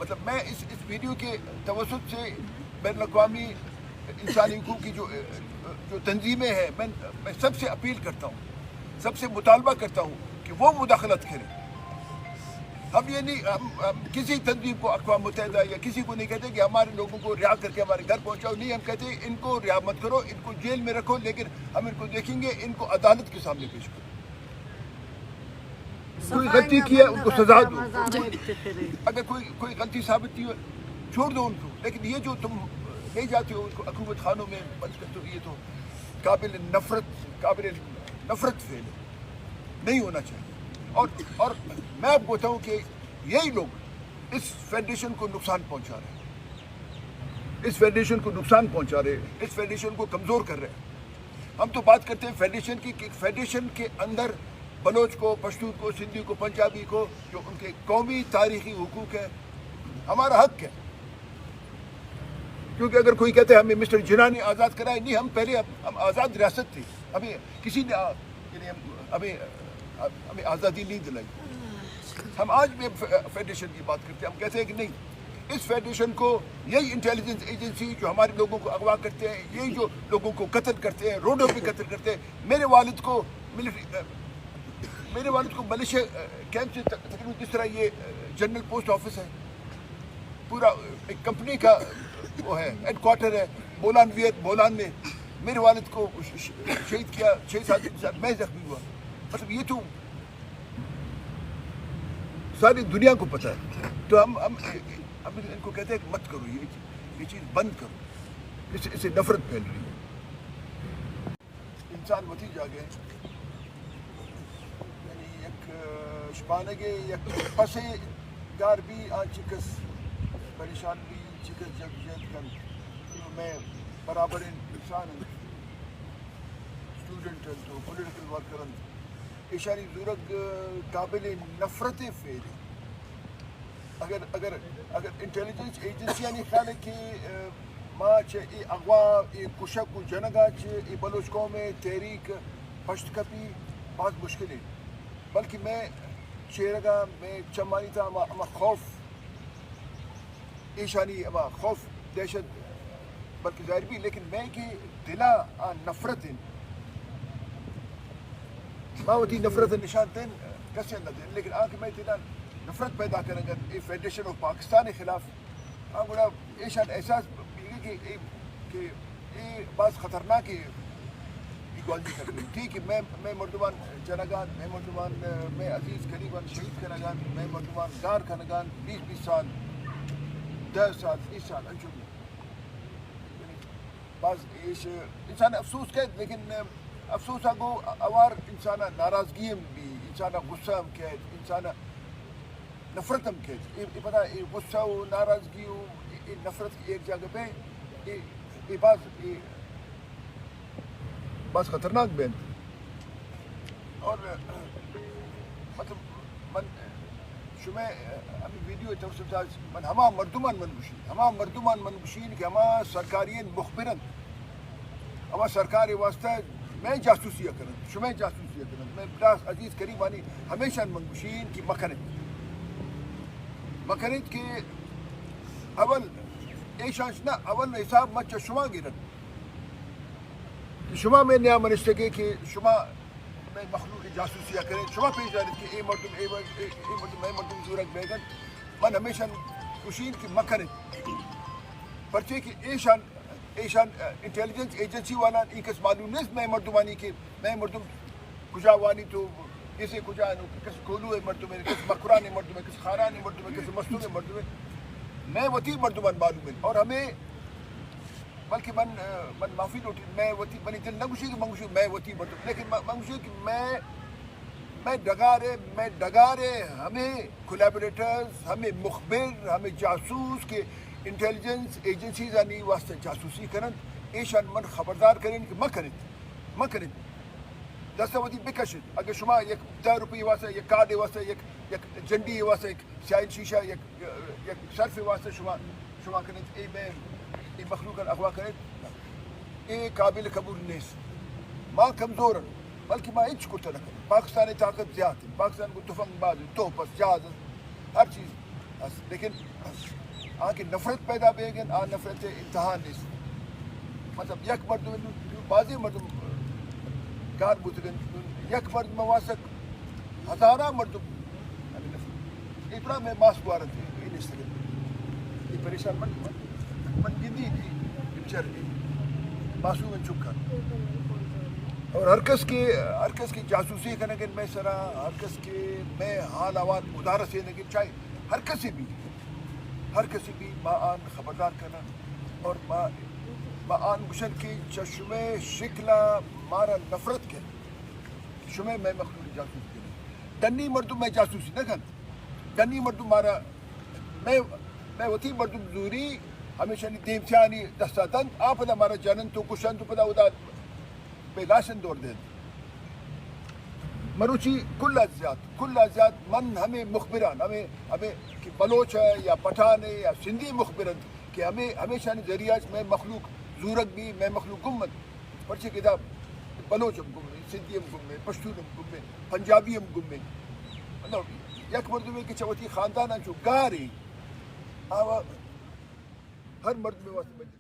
مطلب، میں اس اس ویڈیو کے توسط سے بین الاقوامی انسانی حقوق کی جو جو تنظیمیں ہیں، میں میں سب سے اپیل کرتا ہوں، سب سے مطالبہ کرتا ہوں کہ وہ مداخلت کریں۔ ہم یہ نہیں، ہم ہم کسی تنظیم کو، اقوام متحدہ یا کسی کو نہیں کہتے کہ ہمارے لوگوں کو رہا کر کے ہمارے گھر پہنچاؤ، نہیں، ہم کہتے ہیں ان کو رہا مت کرو، ان کو جیل میں رکھو، لیکن ہم ان کو دیکھیں گے، ان کو عدالت کے سامنے پیش کرو۔ کوئی غلطی کیا، ان کو سزا دو۔ اگر کوئی کوئی غلطی ثابت نہیں ہو، چھوڑ دو ان کو۔ لیکن یہ جو تم لے جاتے ہو ان کو حکومت خانوں میں بند کرتے ہو، یہ تو قابل نفرت، قابل نفرت فعل ہے، نہیں ہونا چاہیے۔ اور اور میں آپ کو بتاؤں کہ یہی لوگ اس فیڈریشن کو نقصان پہنچا رہے ہیں، اس فیڈریشن کو نقصان پہنچا رہے ہیں، اس فیڈریشن کو کمزور کر رہے ہیں۔ ہم تو بات کرتے ہیں فیڈریشن کی، کہ فیڈریشن کے اندر بلوچ کو، پشتون کو، سندھی کو، پنجابی کو، جو ان کے قومی تاریخی حقوق ہیں، ہمارا حق ہے۔ کیونکہ اگر کوئی کہتے ہیں ہمیں مسٹر جناح نے آزاد کرائے، نہیں، ہم پہلے ہم ہم آزاد ریاست تھے، ہمیں کسی نے آ- یعنی ہم- ہمیں ہمیں آزادی نہیں دلائی۔ ہم آج بھی ف- فیڈریشن کی بات کرتے ہیں، ہم کہتے ہیں کہ نہیں، اس فیڈریشن کو یہی انٹیلیجنس ایجنسی جو ہمارے لوگوں کو اغوا کرتے ہیں، یہی جو لوگوں کو قتل کرتے ہیں، روڈوں پہ قتل کرتے ہیں، میرے والد کو ملٹری میرے والد کو ملیشیا کیمپ سے تق- تقریباً جس طرح یہ جنرل پوسٹ آفس ہے، پورا ایک کمپنی کا وہ ہے، ہیڈ کوارٹر ہے بولان ویئر بولان میں، میرے والد کو ش- ش- شہید کیا، چھ سات دن کے ساتھ میں زخمی ہوا۔ مطلب، یہ تو ساری دنیا کو پتہ ہے۔ تو ہم ہم ہم ان کو کہتے ہیں کہ مت کرو، یہ یہ چیز بند کرو، اس سے اس سے نفرت پھیل رہی ہے۔ انسان وتی جاگہ، یعنی یک شپانگے، یک پسے گار بی، آ چکس پریشان بی، چکس جدوجہد کنت، مئے برابریں انسان انت، اسٹوڈنٹ انت و پولیٹیکل ورکر انت، ایشانی زورگ قابل نفرت فعل انت۔ اگر اگر اگر انٹیلیجنس ایجنسیانی خیال ہے کہ ما چہ اے اغوا، اے کشک و جنگا چہ اے بلوچ قوم تحریک پشت کپی، باز مشکل ہے۔ بلکہ میں چیرگا، میں چمانی تا ہما ہما خوف، ایشانی ہما خوف، دہشت، بلکہ ظاہر بی، لیکن میں کہ دلا آ نفرت انت۔ ما وتی نفرت نشان دین، کسے نہ دین، لیکن آ کہ میں تینا نفرت پیدا کنگا اے فیڈریشن آف پاکستان خلاف، آ گڑا ایشان احساس بیگی کہ اے کہ اے باز خطرناک ہے۔ ای گوانجی کنگی ٹھیک ہے، میں میں مردمان جنگان، میں مردمان، میں عزیز قریبان شہید کنگان، میں مردمان گار کنگان، بیس بیس سال، دہ سال، بیس سال انچو۔ باز ایش انسان افسوس کیت، لیکن افسوس ء گوں اوار انسان ء ناراضگی ہم بی، انسان ء غصہ ہم کیت، انسان ء نفرت ہم کیت۔ اے اے پدا اے غصہ و ناراضگی و اے اے نفرت کہ ایک جاگہ بے، اے اے باز اے باز خطرناک بینت۔ اور مطلب من شمئے ہمے ویڈیو ء توسط ء من ہما مردمان من گوشین، ہما مردمان من گوشین کہ ہما سرکاری مخبر انت، ہما سرکار ء واسطہ مئے جاسوسی ء کننت، شمئے جاسوسی ء کننت، مئے براس عزیز قریبانی ہمیشان من گوشین کہ مکنت، مکنت کہ اول ایشانش نہ، اول حساب ما چہ شما گرن۔ کہ شما مئے نیام نشتگے کہ شما مئے مخلوق جاسوسی ء کرے، شما پیش دارید کہ اے مردم، اے مردم، اے، اے مردم، مئے مردم زورگ بیگن۔ من ہمیشان گوشین کہ مکنت۔ پرچے کہ ایشان، ایشان، ا، انٹیلیجنس ایجنسی والان ای کس معلوم نیست مئے مردمانی کہ مئے مردم کجا وانی تو کسے کجا انو، کس کولو مردم ہے، کس مکران مردم ہے، کس خاران مردم ہے، کس مستونگ مردم ہے۔ مئے وتی مردمان معلوم ہے۔ اور ہمیں بلکہ من، ا، من معافی لوٹی، میں وتی، منی دل نہ گوشی کہ من گوشی میں وتی مردم، لیکن من، من گوشی کہ میں، میں ڈگارے، میں ڈگارے ہمیں کولیبوریٹرز، ہمیں مخبر، ہمیں جاسوس کہ انٹیلیجنس ایجنسیز آنی واسطہ جاسوسی کننت، ایشان من خبردار کرین کہ مہ کنیت، مہ کنیت۔ دست وتی بکشیت۔ اگر شما یک دہ روپی واسطہ، یک کارڈ واسطہ، یک، یک جنڈی واسطہ، یک سیاہی شیشہ، یک یک صرف واسطہ شما، شما کنیت، اے مئے، اے مخلوق اغوا کنیت، اے قابل قبول نیست۔ ما کمزور ہیں، بلکہ ما ہچ کرتا نہ کنیں۔ پاکستان طاقت زیات ہے، پاکستان کو تفنگ باز ہے، توپ است، جہاز است، ہر چیز۔ است، لیکن آ کہ نفرت پیدا بیگ انت، آ نفرت ء انتہا نیست۔ مطلب، یک مردم، بازیں مردم گار بوتگ انت، یک مردم واسک ہزاراں مردم۔ اے پرا میں ماس گوارت، اے نیست۔ اے پریشان من، من، من گندی تھی، پکچر، معصوم چکا۔ اور ہر کس کے، ہر کس کی جاسوسی کنگن میں سرا، ہر کس کے میں حال احوال ادارہ سے نگن چاہے، ہر کسی بھی، ہر کسی بھی ما آن خبردار کنن اور ما، ما آن گوشن کہ چہ شمے شکلا مارا نفرت کن، شمے میں مخلوق جاسوس کن۔ ڈنی مردم میں جاسوسی نہ کن۔ ڈنی مردم مارا، میں، میں وتی مردم زوری ہمیشانی دیمتیانی دستا دنت، آ پدا مارا جننت و کشنت و پدا ادا بے لاشن دور دینت۔ مروچی کل از زیات، کل از زیات من ہمے مخبران، ہمے، ہمے کہ بلوچ ہے یا پٹھان ہے یا سندھی مخبر انت کہ ہمے، ہمیشانی ذریعہ اچ میں مخلوق زورگ بھی، میں مخلوق گم انت۔ پرچے کہ دا بلوچ ہم گم ہے، سندھی ہم گم ہے، پشتون ہم گم ہے، پنجابی ہم گم ہے۔ مطلب، یک مردمے کہ چہ وتی خاندان انچو گار ہے، آ ہر مردمے واسطے